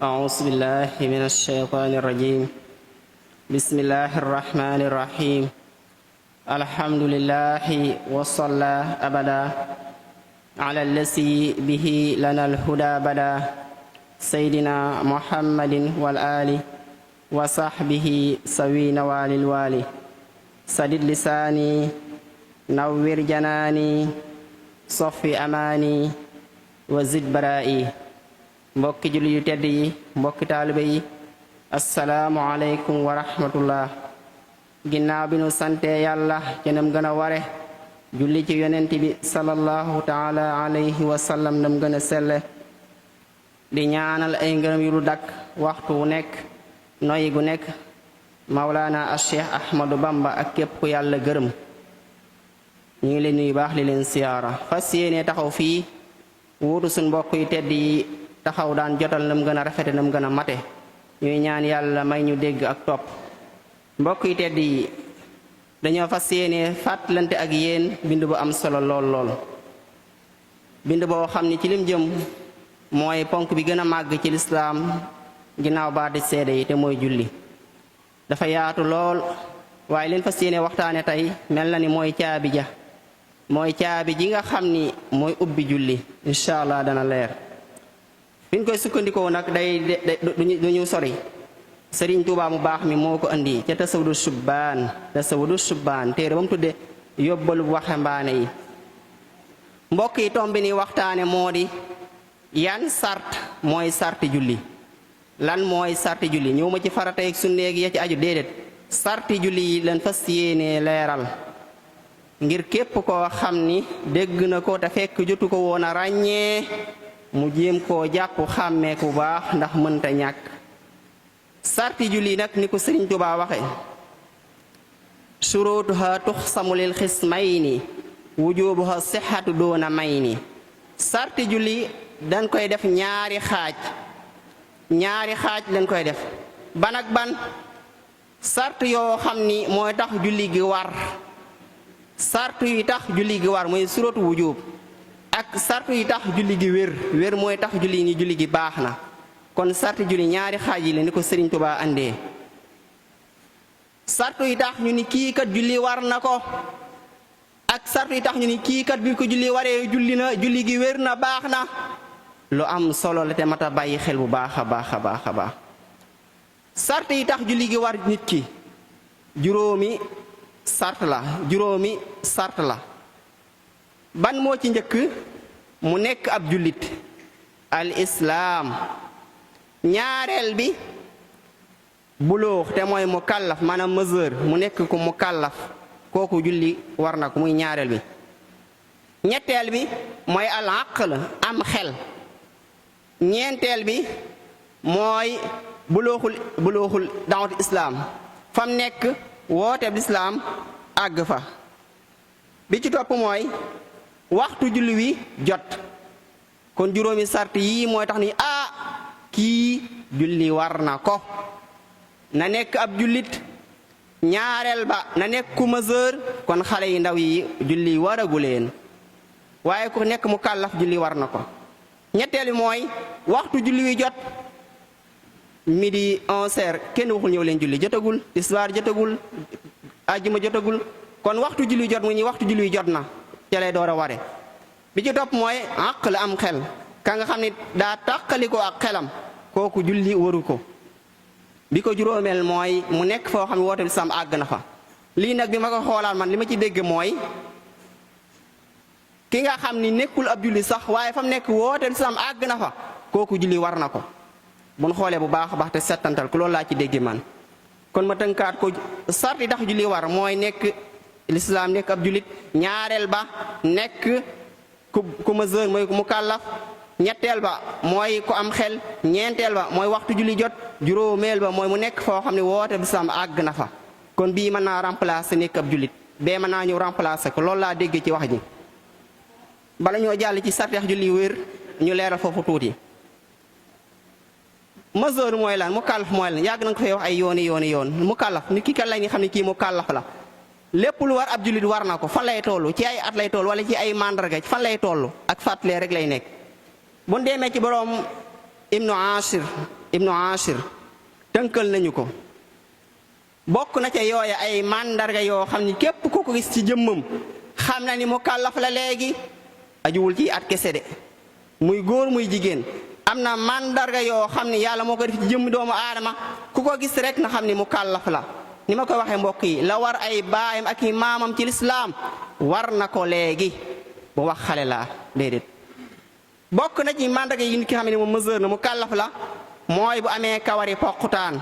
أعوذ بالله من الشيطان الرجيم بسم الله الرحمن الرحيم الحمد لله وصلى أبدا على الذي به لنا الهدى بدا سيدنا محمد والآل وصحبه سوي نوال الوالي سدد لساني نور جناني صفي أماني وزد برائي mbokki julli yu tedd yi mbokki taalibe yi assalaamu aleykum wa rahmatullah ginnaaw bi nu sante yàlla ci nam gën a ware julli ci yonent bi sallallahu taala alayhi wa sallam nam gën a selle di ñaanal ay ngërëm yu du dakk waxtu wu nekk noyi gu nekk mawlaana a cheikh ahmadu bamba ak képp ku yàlla gërëm ñu ngi leen nuyu baax li leen siyaara fas yéene taxaw fii wuutu suñ mbokk yu tedd yi taxaw daan jotal nam gën a rafete nam gën a mate ñuy ñaan yàlla may ñu dégg ak topp mbokk yi tedd yi dañoo fas yéene fàttalante ak yéen bind bu am solo lool bind boo xam ni ci lim jëm mooy ponk bi gën a màgg ci lislaam ginnaaw baati seede yi te mooy julli dafa yaatu lool waaye leen fas yéene waxtaane tey mel na ni mooy caabi ja mooy caabi ji nga xam ni mooy ubbi julli incha allah dana leer fi ñu koy sukkandikoo nag duñu sori Sëriñ Tuubaa mu baax mi moo ko andi ca tasawudu subbaan téere ba mu tudde yóbbalu waxambaane yi mbokk yi tombi ni waxtaane moo di yan sart mooy sarti julli lan mooy sarti julli ñëw ma ci farata ak sunna ya ci aju déedéet sarti julli yi lan fas yéene leeral ngir képp koo xam ni dégg na ko te fekk jotu ko woon a ràññee mu jéem koo jàpp xàmmee ku baax ndax mënta ñàkk sarti julli nag ni ko Sëriñ Tuubaa waxe shurutuha tuxsamu lil xismayni wujubuha sixatu doona mayni sarti julli dañ koy def ñaari xaaj lañ koy def ban ak ban sart yoo xam ni mooy tax julli gi war sart yi tax julli gi war mooy suratu wujub ak sart yi tax julli gi wér mooy tax julli gi baax na kon sart julli ñaari xaaj yi la ni ko Sëriñ Tuubaa andee sart yi tax ñu ni kii kat julli war na ko ak sart yi tax ñu ni kii kat bi ko julli waree julli gi wér na baax na lu am solo la te mata bàyyi xel bu baax a baax sart yi tax julli gi war nit ki juróomi sart la ban moo ci njëkk mu nekk ab jullit al islaam ñaareel bi buloox te mooy mu kàllaf maanaam mesure mu nekk ko mu kàllaf kooku julli war na ko muy ñaareel bi ñetteel bi mooy al aql am xel ñeenteel bi mooy bulooxul dawat islaam fam nekk woote bi islaam àgg fa bi ci topp mooy waxtu julli wi jot kon juróomi sart yii mooy tax ni kii julli war na ko na nekk ab jullit ñaareel ba na nekk ku majeur kon xale yi ndaw yi julli waragu leen waaye ku nekk mu kàllaf julli war na ko ñetteel bi mooy waxtu julli wi jot midi 11h kenn waxul ñëw leen julli jotagul tisbaar jotagul ajjuma jotagul kon waxtu julli jot mu ñi waxtu julli jot na ca lay door a ware bi ci topp mooy àq la am xel ka nga xam ne daa tàqali ko ak xelam kooku julli waru ko bi ko juróomeel mooy mu nekk foo xam ne woote bi sam àgg na fa lii nag bi ma ko xoolaal man li ma ci dégg mooy ki nga xam ni nekkul ab julli sax waaye fa mu nekk woote bi sam àgg na fa kooku julli war na ko buñ xoolee bu baax a baax te settantal ko loolu laa ci dégg man kon ma tënkaat ko sart yi tax julli war mooy nekk lislaam nekk ab jullit ñaareel ba nekk ku majeur mooy mu kàllaf ñetteel ba mooy ku am xel ñeenteel ba mooy waxtu julli jot juróomeel ba mooy mu nekk foo xam ne woote bi sam àgg na fa kon bii mën naa remplacer nekk ab jullit bee mën naa ñëw remplacer ko loolu laa déggee ci wax ji bala ñoo jàll ci sarteex julli wér ñu leeral foofu tuuti majeur mooy lan mu kàllaf mooy lan yàgg na nga ko fay wax ay yoon mu kàllaf nit ki kan lay ni xam ne kii mu kàllaf la lépp lu war ab jullit war na ko fan lay toll ci ay at lay toll wala ci ay mandarga fan lay toll ak fàttalee rek lay nekk bu demee ci boroom ibnu ashir ibnu Ashir tënkal nañu ko bokk na ca yooya ay màndarga yoo xam ni képp ku ko gis ci jëmmam xam na ni mu kàllaf la léegi ajuwul ci at kese de muy góor muy jigéen am na màndarga yoo xam ni yàlla moo ko def ci jëmm doomu aadama ku ko gis rek na xam ni mu kàllaf la ni ma ko waxee mbokk yi la war ay baayam ak i maamam ci lislaam war na ko léegi bu wax xale laa déedéet bokk na ci màndarga yi nit ki xam ne moom mesure na mu kàllaf la mooy bu amee kawari poqutaan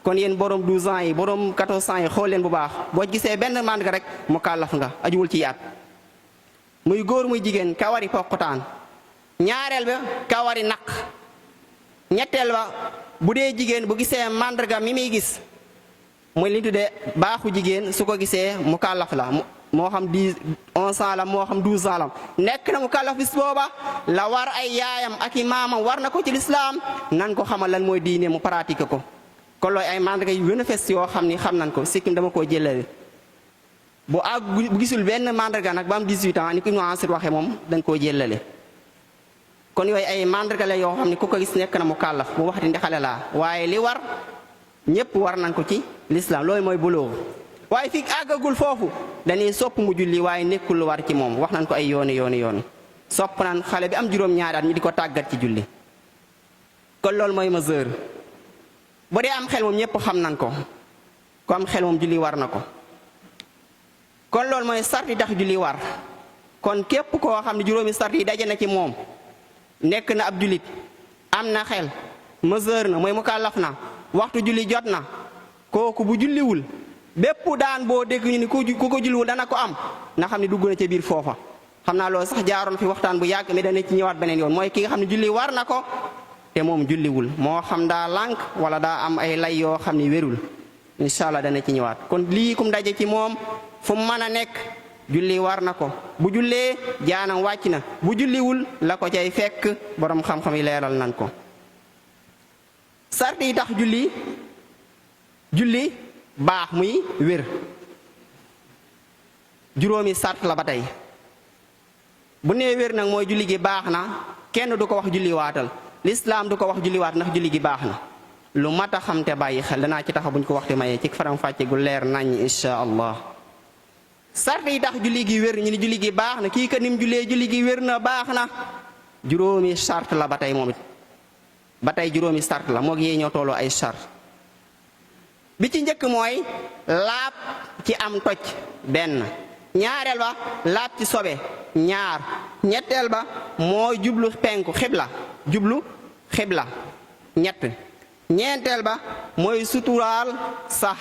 kon yéen borom 12 ans yi borom 14 ans yi xool leen bu baax boo gisee benn màndarga rek mu kàllaf nga ajuwul ci yaat muy góor muy jigéen kawari poqutaan ñaareel ba kawari naq ñetteel ba bu dee jigéen bu gisee màndarga mi muy gis muy li ñu tuddee baaxu jigéen su ko gisee mu kàllaf la moo xam 11 ans la moo xam 12 ans la nekk na mu kàllaf bis booba la war ay yaayam ak i maamam war na ko ci lislaam nan ko xamal lan mooy diine mu pratique ko kon looy ay màndarga yu gën a fes yoo xam ni xam nan ko sikkim dama koo jëlale bu gisul benn màndarga nag ba am 18 ans ni ko Ibnu Asir waxee moom dañ koo jëlale kon yooyu ay màndarga la yoo xam ni ku ko gis nekk na mu kàllaf bu waxati ndi xale laa waaye li war ñépp war nañ ko ci lislaam loolu mooy bulóogu waaye fii àggagul foofu dañuy sopp mu julli waaye nekkul lu war ci moom wax nañ ko ay yooni sopp nañ xale bi am juróom-ñaari at ñu di ko tàggat ci julli kon loolu mooy mesure bu dee am xel moom ñépp xam nañ ko ku am xel moom julli war na ko kon loolu mooy sart yi tax julli war kon képp koo xam ne juróomi sart yi daje na ci moom nekk na ab jullit am na xel mesure na mooy mu kàllaf na waxtu julli jot na kooku bu julliwul bépp daan boo dégg ñu ni ku ko julliwul dana ko am na xam ne dugg na ca biir foofa xam naa loolu sax jaaroon fi waxtaan bu yàgg mais dana ci ñëwaat beneen yoon mooy ki nga xam ne julli war na ko te moom julliwul moo xam daa lànk wala daa am ay lay yoo xam ne wérul incha allah dana ci ñëwaat kon lii kum daje ci moom fu mu mën a nekk julli war na ko bu jullee jaanam wàcc na bu julliwul la ko cay fekk borom xam-xam yi leeral nan ko sart yi tax julli baax muy wér juróomi sart la ba tey bu nee wér nag mooy julli gi baax na kenn du ko wax julli waatal lislaam du ko wax julli waat ndax julli gi baax na lu mat a xam te bàyyi xel danaa ci taxaw buñ ko waxte mayee ci faram fàcce gu leer nañ insha allah sart yi tax julli gi wér ñu ni julli gi baax na kii ka nim jullee julli gi wér na baax na juróomi sart la ba tey moom it ba tey juróomi sart la moo yee ñoo tolloo ay sart bi ci njëkk mooy laab ci am toj benn ñaareel ba laab ci sobe ñaar ñetteel ba mooy jublu penku xibla ñett ñeenteel ba mooy suturaal sa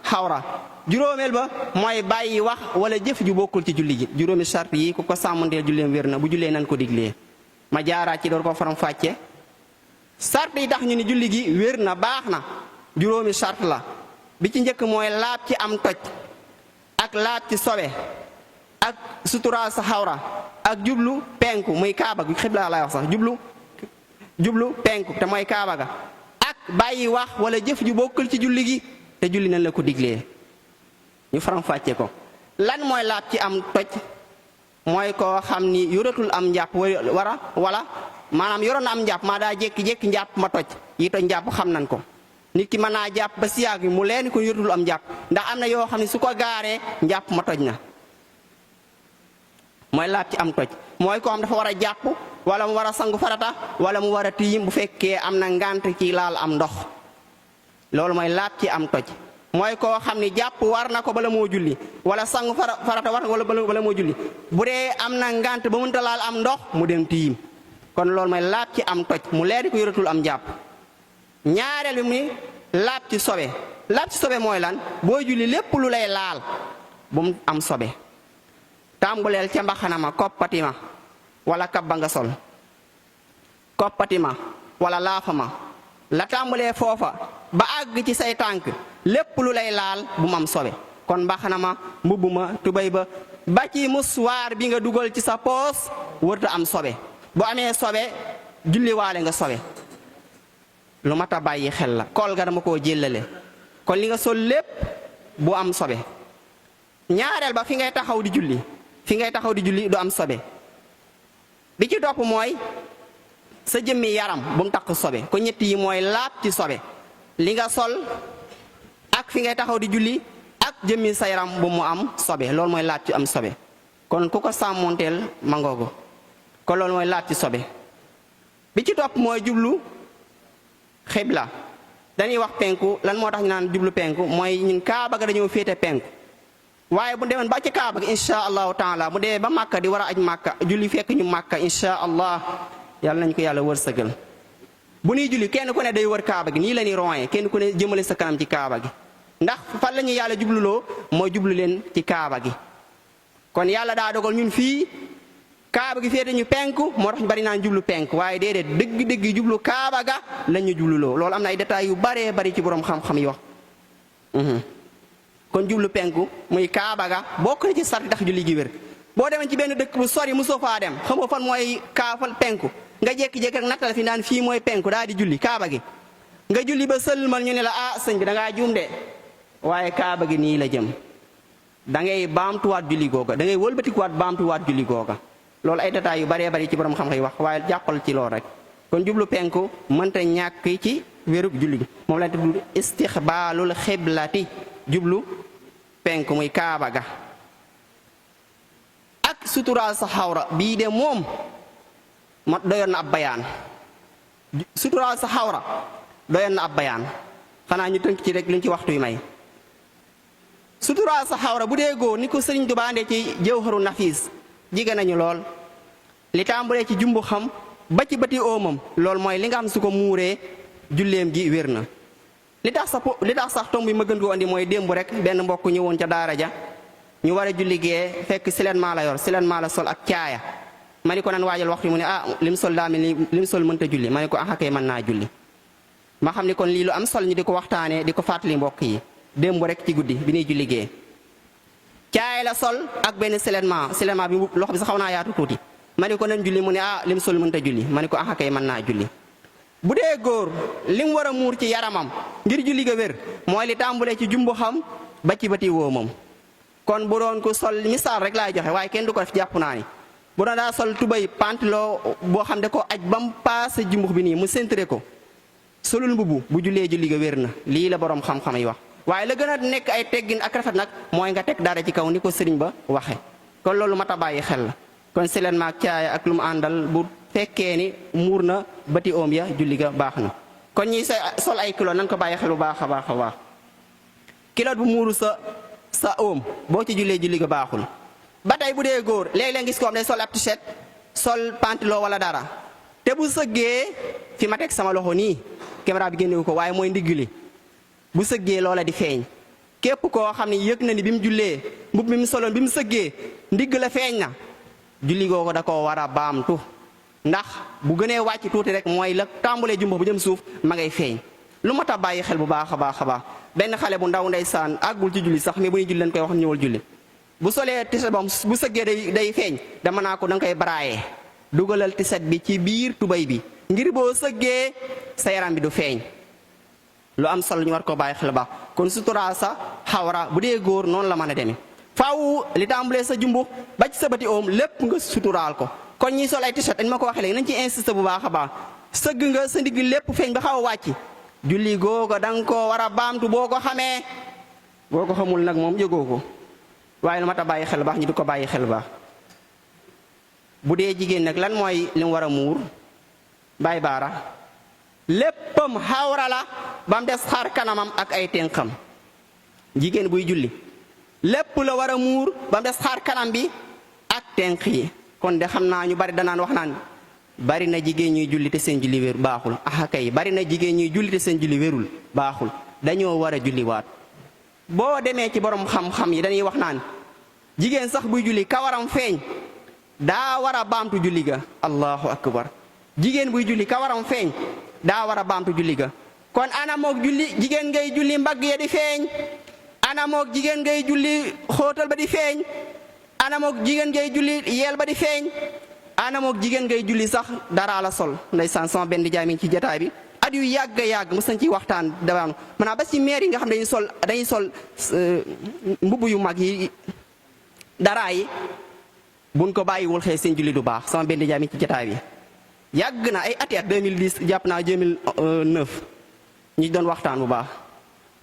xawra juróomeel ba mooy bàyyi wax wala jëf ju bokkul ci julli gi juróomi sart yi ku ko sàmmanteel julleem wér na bu jullee nan ko diglee ma jaaraat ci door ko faram fàcce sart yi tax ñu ni julli gi wér na baax na juróomi sart la bi ci njëkk mooy laab ci am toj ak laab ci sobe ak suturaal sa xawra ak jublu penku muy kaaba gi xibla lay wax sax jublu penku te mooy kaaba ga ak bàyyi wax wala jëf ju bokkul ci julli gi te julli nañ la ko diglee ñu faram fàcce ko lan mooy laab ci am toj mooy koo xam ni yoratul am njàpp wala maanaam yoroon na am njàpp maa daa jékki-jékki njàpp ma toj yi toj njàpp xam nañ ko nit ki mën naa jàpp ba si yàgg mu leen ko yoratul am njàpp ndax am na yoo xam ne su ko gaaree njàpp ma toj na mooy laab ci am toj mooy koo xam dafa war a jàpp wala mu war a sangu farata wala mu war a tiim bu fekkee am na ngànt ci laal am ndox loolu mooy laab ci am toj mooy koo xam ni jàpp war na ko bala moo julli wala sangu farata war na ko wala bala moo julli bu dee am na ngànt ba mënta laal am ndox mu dem tiim kon loolu mooy laab ci am toj mu leer ko yoratul am jàpp ñaareel bi muy laab ci sobe mooy lan boo julli lépp lu lay laal bu mu am sobe tàmbuleel ca mbaxana ma koppati ma wala kabba nga sol koppati ma wala laafa ma la tàmbulee foofa ba àgg ci say tànk lépp lu lay laal bu mu am sobe kon mbaxana ma mbubb ma tubéy ba ci muswaar bi nga dugal ci sa poos wërta am sobe bu amee sobe julliwaale nga sobe lu mat a bàyyi xel la kool ga dama koo jëllale kon li nga sol lépp bu am sobe ñaareel ba fi ngay taxaw di julli du am sobe bi ci topp mooy sa jëmmi yaram bu mu takk sobe ko ñett yi mooy laab ci sobe li nga sol ak fi ngay taxaw di julli ak jëmmi sa yaram bu mu am sobe loolu mooy laab ci am sobe kon ku ko sàmmonteel mangoogo kon loolu mooy laab ci sobe bi ci topp mooy jublu xibla dañuy wax penku lan moo tax ñu naan jublu penku mooy ñun kaaba ga dañoo féete penku waaye bu demoon ba ci kaaba gi insha allahu taala bu dee ba màkka di war a aj màkka julli fekk ñu màkka insha allah yàlla nañ ko yàlla wërsëgal bu ñuy julli kenn ku ne day wër kaaba gi nii la ñuy roye kenn ku ne jëmale sa kanam ci kaaba gi ndax fan la ñu yàlla jubluloo mooy jublu leen ci kaaba gi kon yàlla daa dogal ñun fii kaaba gi féete ñu penku moo tax ñu bari naan jublu penku waaye déedéet dëgg-dëgg jublu kaaba ga la ñu jubluloo loolu am na ay détails yu baree bari ci borom xam-xam yi wax kon jublu penku muy kaaba ga bokk na ci sarti tax julli gi wér boo demee ci benn dëkk bu sori mosoo faa dem xamoo fan mooy fan penku nga jékki-jékki rek nattal fi naan fii mooy penku daal di julli kaaba gi nga julli ba sëlmal ñu ne la ah sëñ bi da ngaa juum de waaye kaaba gi nii la jëm da ngay baamtuwaat julli googa da ngay wëlbatikuwaat baamtuwaat julli googa loolu ay détails yu baree bari ci borom xam-xam yi wax waaye jàppal ci loolu rek kon jublu penku mënta ñàkk ci wérub julli gi moom la tudd istixbaalul xiblati jublu penku muy kaaba ga ak suturaal sa xawra bii de moom ma doyoon na ab bayaan suturaal sa xawra doyoon na ab bayaan xanaa ñu tënk ci rek liñ ci waxtu yi may suturaal sa xawra bu dee góor ni ko sëriñ Tuubaa andee ci Jawharu Nafiis jige nañu lool li tàmbalee ci jumbu xam ba ci bëti oomam loolu mooy li nga xam su ko muuree julleem gi wér na li tax sax tomb bi ma gën ko andi mooy démb rek benn mbokk ñëwoon ca daara ja ñu war a julli gee fekk silenement la yor silenement la sol ak caaya ma ni ko nan waajal waxtu mu ne lim sol daa mel ni lim sol mënta julli ma ni ko kay mën naa julli ma xam ni kon lii lu am sol ñu di ko waxtaanee di ko fàttali mbokk yi démb rek ci guddi bi ñuy julli gee caaya la sol ak benn silenement bi loxo bi sax xaw naa yaatu tuuti ma ni ko nan julli mu ne lim sol mënta julli ma ni ko kay mën naa julli bu dee góor lim war a muur ci yaramam ngir julli ga wér mooy li tàmbulee ci jumbu xam ba ci bëti woomam kon bu doon ko sol misaal rek laay joxe waaye kenn du ko def jàpp naa ni bu doon daa sol tubay pantalon boo xam ne ko aj ba mu paase jumbux bi nii mu sentre ko solul mbubu bu jullee julli ga wér na lii la borom xam-xam yi wax waaye la gën a nekk ay teggin ak rafet nag mooy nga teg dara ci kaw ni ko sëriñ ba waxe kon loolu mat a bàyyi xel la kon si leen maag caaya ak lu mu àndal bu fekkee ni muur na bëti oom ya julli ga baax na kon ñiy sol ay kilo nan ko bàyyi xel bu baax a baax a baax kilo bu muuru sa oom boo ci jullee julli ga baaxul ba tey bu dee góor léeg-léeg gis ko am day sol ab t-shirt sol pantalon wala dara te bu sëggee fi ma teg sama loxo nii caméra bi génnewu ko waaye mooy ndigg li bu sëggee loola di feeñ képp koo xam ne yëg na ni bi mu jullee mbub mi mu soloon bi mu sëggee ndigg la feeñ na julli googu da koo war a baamtu ndax bu gënee wàcc tuuti rek mooy la tàmbalee jumbo bu jëm suuf ma ngay feeñ lu mat a bàyyi xel bu baax a baax a baax benn xale bu ndaw ndeysaan àggul ci julli sax mais bu ñuy julli leen koy wax ñëwal julli bu solee tiset bam bu sëggee day feeñ dama naa ko da nga koy baraayee dugalal tiset bi ci biir tubay bi ngir boo sëggee sa yaram bi du feeñ lu am solo ñu war ko bàyyi xel baax kon sutura sa xawra bu dee góor noonu la mën a demee faaw li tàmbalee sa jumbu ba ci sa bëti oom lépp nga suturaal ko kon ñi sol ay t-shirt dañ ma ko waxee léegi nañ ci insisté bu baax a baax sëgg nga sa ndigg lépp feeñ ba xaw a wàcc julli googa da nga koo war a baamtu boo ko xamee boo ko xamul nag moom yëgoo ko waaye lu mat a bàyyi xel baax ñu di ko bàyyi xel baax bu dee jigéen nag lan mooy li mu war a muur bàyyi baara léppam xawra la ba mu des xar kanamam ak ay tenqam jigéen buy julli lépp la war a muur ba mu des xar kanam bi ak tenq yi kon de xam naa ñu bari danaan wax naan bari na jigéen ñuy julli te seen julli wér baaxul kay bari na jigéen ñuy julli te seen julli wérul baaxul dañoo war a julliwaat boo demee ci borom xam-xam yi dañuy wax naan jigéen sax buy julli kawaram feeñ daa war a baamtu julli ga allahu akbar jigéen buy julli kawaram feeñ daa war a baamtu julli ga kon anamoog julli jigéen ngay julli mbagg ya di feeñ anamoog jigéen ngay julli xóotal ba di feeñ anamoog jigéen ngay julli yeel ba di feeñ anamoog jigéen ngay julli sax dara la sol ndeysaan sama benn jaay mi ci jotaay bi at yu yàgg yàgg mos nañ ci waxtaan dawaanu maanaam ba ci maire yi nga xam dañuy sol mbubb yu mag yi dara yi buñ ko bàyyiwul xëy seen julli du baax sama benn jaay mi ci jotaay bi yàgg na ay ati at 2010 jàpp naa 2009 ñu doon waxtaan bu baax.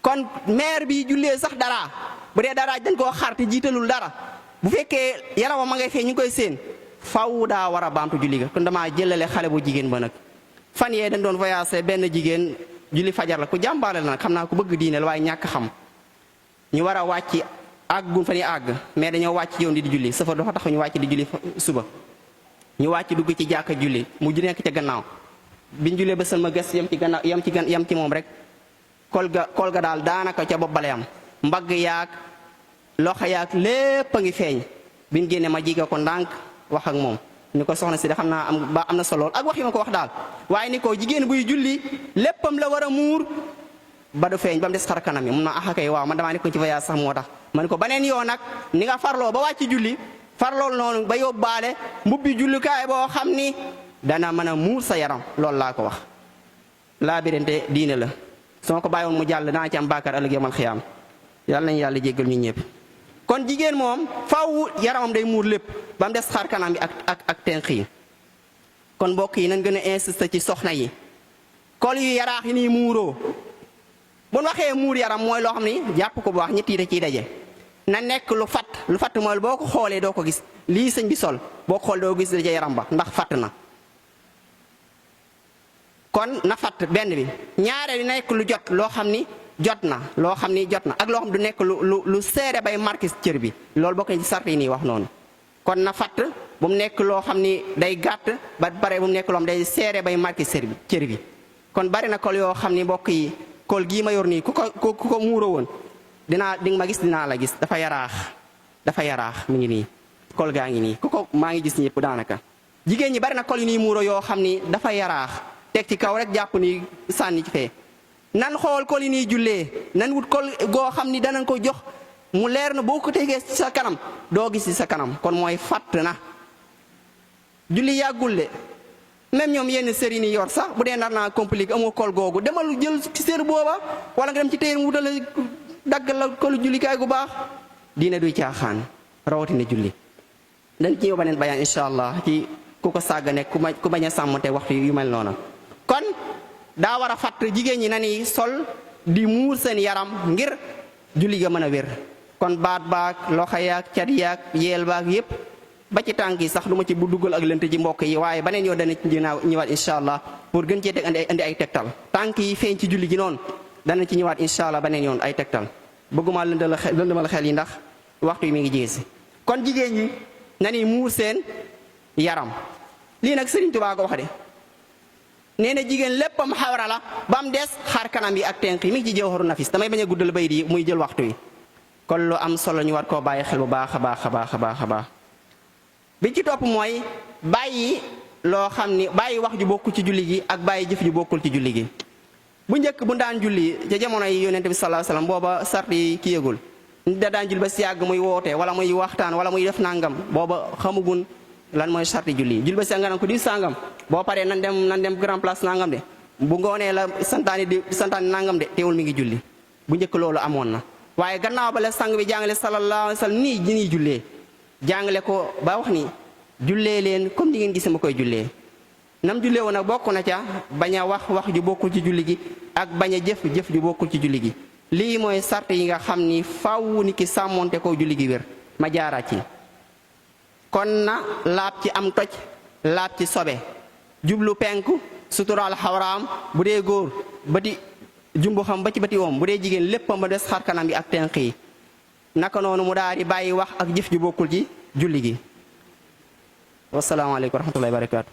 kon maire bi jullee sax dara bu dee dara dañ koo xar te jiitalul dara bu fekkee yaramam ma ngay fee ñu ngi koy séen faw daa war a baamtu julli ga kon damaa jëlale xale bu jigéen ba nag. fan yee dañ doon voyagé benn jigéen julli fajar la ku jàmbaale la nag xam naa ku bëgg diine la waaye ñàkk xam ñu war a wàcc àggun fa ni àgg mais dañoo wàcc yoon di julli safar dafa tax ñu wàcc di julli suba ñu wàcc dugg ci jàkka julli mu nekk ca gannaaw biñ jullee ba sën ma ges yam ci gannaaw yam ci moom rek kol ga daal daanaka ca bopp bale am mbagg yaag loxo yaag lépp a ngi feeñ biñ génne ma jiga ko ndànk wax ak moom ni ko soxna si de xam naa am na solo ak wax yi ma ko wax daal waaye ni ko jigéen buy julli léppam la war a muur ba du feeñ ba mu des xar kanam yi mun na axakay waaw man damaa nekkoon ci voyage sax moo tax man ko beneen yoon nag ni nga farloo ba wàcc julli farlool noonu ba yóbbaale mbubbi jullikaay boo xam ni dana mën a muur sa yaram loolu laa ko wax laa birante diine la soo ko bàyyi woon mu jàll dana ci am baakaar ëllëg yawmal xiyaam yàlla nañu yàlla jéggal ñu ñëpp kon jigéen moom faw yaramam day muur lépp ba mu des xar kanam bi ak tenq yi kon mbokk yi nañ gën a insister ci soxna yi kol yu yaraax yi nii muuroo bu ñu waxee muur yaram mooy loo xam ni jàpp ko bu baax ñett yi da ciy daje na nekk lu fatt mooy boo ko xoolee doo ko gis lii sëñ bi sol boo ko xool doo gis daje yaram ba ndax fatt na kon na fatt benn bi ñaareel bi nekk lu jot loo xam ni jot na ak loo xam du nekk lu seere bay marqué cër bi loolu bokk na ci sart yi nii wax noonu kon na fatt bu mu nekk loo xam ni day gàtt ba bare bu mu nekk loo xam day seere bay marqué cër bi kon bari na kol yoo xam ni mbokk yi kol gii ma yor nii ku ko muuroo woon di nga ma gis dinaa la gis dafa yaraax mi ngi nii kol gaa ngi nii ku ko maa ngi gis ñëpp daanaka jigéen ñi bari na kol yu nii muuro yoo xam ni dafa yaraax teg ci kaw rek jàpp ni sànni ci fee nan xool kol yi nii jullee nan wut kol goo xam ni danañ ko jox mu leer na boo ko tegee ci sa kanam doo gis ci sa kanam kon mooy fatt na julli yàggul de même ñoom yenn sëriñ yi yor sax bu dee nar naa compliqué amoo kol googu demal jël ci sër booba wala nga dem ci téer mu wutal daggal la kolu jullikaay gu baax diine duy caaxaan rawatina julli dañ ci ñëw beneen bayaan incha allah ci ku ko sàggane ku bañ a sàmmte waxtu yu mel noonu kon daa war a fatt jigéen ñi na ni sol di muur seen yaram ngir julli ga mën a wér kon baat baag loxo yaag cat yaag yeel baag yépp ba ci tànk yi sax du ma ci bu duggal ak lënt ci mbokk yi waaye beneen yoo dana ci ñëwaat incha allah pour gën cee teg andi ay tegtal tànk yi feeñ ci julli gi noonu dana ci ñëwaat incha allah beneen yoon ay tegtal bëgguma lëndëmal xel yi ndax waxtu yi mi ngi jege si kon jigéen ñi na ni muur seen yaram lii nag Sëriñ Tuubaa ko wax de nee na jigéen léppam xawra la ba mu des xar kanam yi ak tenk yi mi ngi ci Jawharu Nafis damay bañ a guddal bay di muy jël waxtu yi kon lu am solo ñu war koo bàyyi xel bu baax a baax bi ci topp mooy bàyyi loo xam ni bàyyi wax ju bokkul ci julli gi ak bàyyi jëf ju bokkul ci julli gi bu njëkk bu daan julli ca jamono yi yonent bi sallallahu alayhi wasallam booba sart yi ki yëgul nit da daan julli ba si yàgg muy woote wala muy waxtaan wala muy def nangam booba xamugun lan mooy sarti julli julli ba si nga naan ko di sangam boo paree nan dem grand place nangam de bu ngoonee la santaani nangam de teewul mi ngi julli bu njëkk loolu amoon na waaye gannaaw ba la sang bi jàngale sallallahu alayhi wasallam nii jullee jàngale ko ba wax ni jullee leen comme ni ngeen gis ma koy jullee nam jullee woon nag bokk na ca bañ a wax ju bokkul ci julli gi ak bañ a jëf ju bokkul ci julli gi lii mooy sart yi nga xam ni faaw ni ki sàmmonte ko julli gi wér ma jaaraat ci kon na laab ci am toj laab ci sobe jublu penku suturaal xawraam bu dee góor bati jumbu xam ba ci bati woom bu dee jigéen léppam ba des xar kanam yi ak tenq yi naka noonu mu daal di bàyyi wax ak jëf ju bokkul ci julli gi wasalaamaaleykum wa rahmatullahi wa barakaatu